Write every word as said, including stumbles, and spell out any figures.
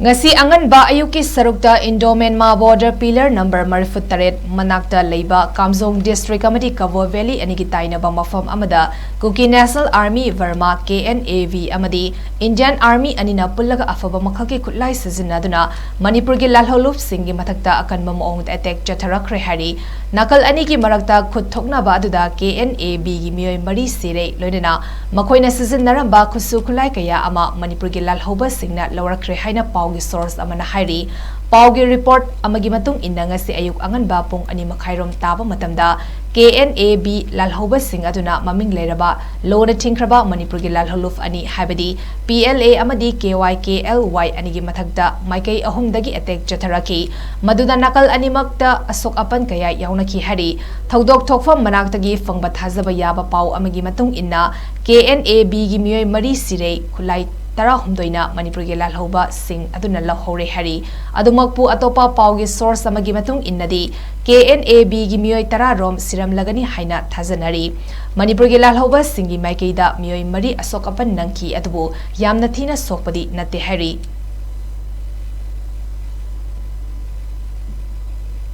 ꯉꯁꯤ ꯑꯉꯟꯕ ꯑꯌꯨꯛꯀꯤ ꯁꯔꯨꯛꯇ Indo-Myanmar border pillar number ꯃꯔꯤꯐꯨ ꯇꯔꯦꯠ ꯃꯅꯥꯛꯇ ꯂꯩꯕ ꯀꯥꯝꯖꯣꯡ district ꯑꯃꯗꯤ ꯀꯕꯣ valley ꯑꯅꯤꯒꯤ ꯇꯥꯏꯅꯕ ꯃꯐꯝ ꯑꯃꯗ Kuki National Army Burma, K N A B, ꯑꯃꯗꯤ Indian Army ꯑꯅꯤꯅ ꯄꯨꯜꯂꯒ ꯑꯐꯕ ꯃꯈꯜꯒꯤ ꯈꯨꯠꯂꯥꯏ ꯁꯤꯖꯤꯟꯅꯗꯨꯅ ꯃꯅꯤꯄꯨꯔꯒꯤ ꯂꯥꯜꯍꯧꯂꯨꯞꯁꯤꯡꯒꯤ ꯃꯊꯛꯇ ꯑꯀꯟꯕ ꯃꯑꯣꯡꯗ attack ꯆꯠꯊꯔꯛꯈ꯭ꯔꯦ ꯍꯥꯏꯔꯤ꯫ ꯅꯥꯀꯜ ꯑꯅꯤꯒꯤ ꯃꯔꯛꯇ ꯈꯨꯠ ꯊꯣꯛꯅꯕ ꯑꯗꯨꯗ K N A Bꯒꯤ ꯃꯤꯑꯣꯏ ꯃꯔꯤ ꯁꯤꯔꯦ, ꯂꯣꯏꯅꯅ ꯃꯈꯣꯏꯅ ꯁꯤꯖꯤꯟꯅꯔꯝꯕ ꯈꯨꯠꯁꯨ ꯈꯨꯠꯂꯥꯏ ꯀꯌꯥ ꯑꯃ ꯃꯅꯤꯄꯨꯔꯒꯤ ꯂꯥꯜꯍꯧꯕꯁꯤꯡꯅ ꯂꯧꯔꯛꯈ꯭ꯔꯦ ꯍꯥꯏꯅ ꯄꯥꯎꯒꯤ source ꯑꯃꯅ ꯍꯥꯏꯔꯤ꯫ ꯄꯥꯎꯒꯤ report ꯑꯃꯒꯤ ꯃꯇꯨꯡ ꯏꯟꯅ, ꯉꯁꯤ ꯑꯌꯨꯛ ꯑꯉꯟꯕ ꯄꯨꯡ ꯑꯅꯤ ꯃꯈꯥꯏꯔꯣꯝ ꯇꯥꯕ ꯃꯇꯝꯗ K N A B ꯂꯥꯜꯍꯧꯕꯁꯤꯡ ꯑꯗꯨꯅ ꯃꯃꯤꯡ ꯂꯩꯔꯕ ꯂꯣꯅ ꯊꯤꯡꯈ꯭ꯔꯕ ꯃꯅꯤꯄꯨꯔꯒꯤ ꯂꯥꯜꯍꯧꯂꯨꯞ ꯑꯅꯤ, ꯍꯥꯏꯕꯗꯤ P L A ꯑꯃꯗꯤ K Y K L Y ꯑꯅꯤꯒꯤ ꯃꯊꯛꯇ ꯃꯥꯏꯀꯩ ꯑꯍꯨꯝꯗꯒꯤ attack ꯆꯠꯊꯔꯛꯈꯤ꯫ ꯃꯗꯨꯗ ꯅꯥꯀꯜ ꯑꯅꯤꯃꯛꯇ ꯑꯁꯣꯛ ꯑꯄꯟ ꯀꯌꯥ ꯌꯥꯎꯅꯈꯤ ꯍꯥꯏꯔꯤ꯫ ꯊꯧꯗꯣꯛ ꯊꯣꯛꯐꯝ ꯃꯅꯥꯛꯇꯒꯤ ꯐꯪꯕ ꯊꯥꯖꯕ ꯌꯥꯕ ꯄꯥꯎ ꯑꯃꯒꯤ ꯃꯇꯨꯡ ꯏꯟꯅ, K N A Bꯒꯤ ꯃꯤꯑꯣꯏ ꯃꯔꯤ ꯁꯤꯔꯦ, ꯈꯨꯠꯂꯥꯏ ꯇꯔꯥꯍꯨꯝꯗꯣꯏꯅ ꯃꯅꯤꯄꯨꯔꯒꯤ ꯂꯥꯜꯍꯧꯕꯁꯤꯡ ꯑꯗꯨꯅ ꯂꯧꯍꯧꯔꯦ ꯍꯥꯏꯔꯤ꯫ ꯑꯗꯨꯃꯛꯄꯨ, ꯑꯇꯣꯞꯄ ꯄꯥꯎꯒꯤ source ꯑꯃꯒꯤ ꯃꯇꯨꯡ ꯏꯟꯅꯗꯤ, K N A Bꯒꯤ ꯃꯤꯑꯣꯏ ꯇꯔꯥ ꯔꯣꯝ ꯁꯤꯔꯝꯂꯒꯅꯤ ꯍꯥꯏꯅ ꯊꯥꯖꯅꯔꯤ꯫ ꯃꯅꯤꯄꯨꯔꯒꯤ ꯂꯥꯜꯍꯧꯕꯁꯤꯡꯒꯤ ꯃꯥꯏꯀꯩꯗ ꯃꯤꯑꯣꯏ ꯃꯔꯤ ꯑꯁꯣꯛ ꯑꯄꯟ ꯅꯪꯈꯤ, ꯑꯗꯨꯕꯨ ꯌꯥꯝꯅ ꯊꯤꯅ ꯁꯣꯛꯄꯗꯤ ꯅꯠꯇꯦ ꯍꯥꯏꯔꯤ꯫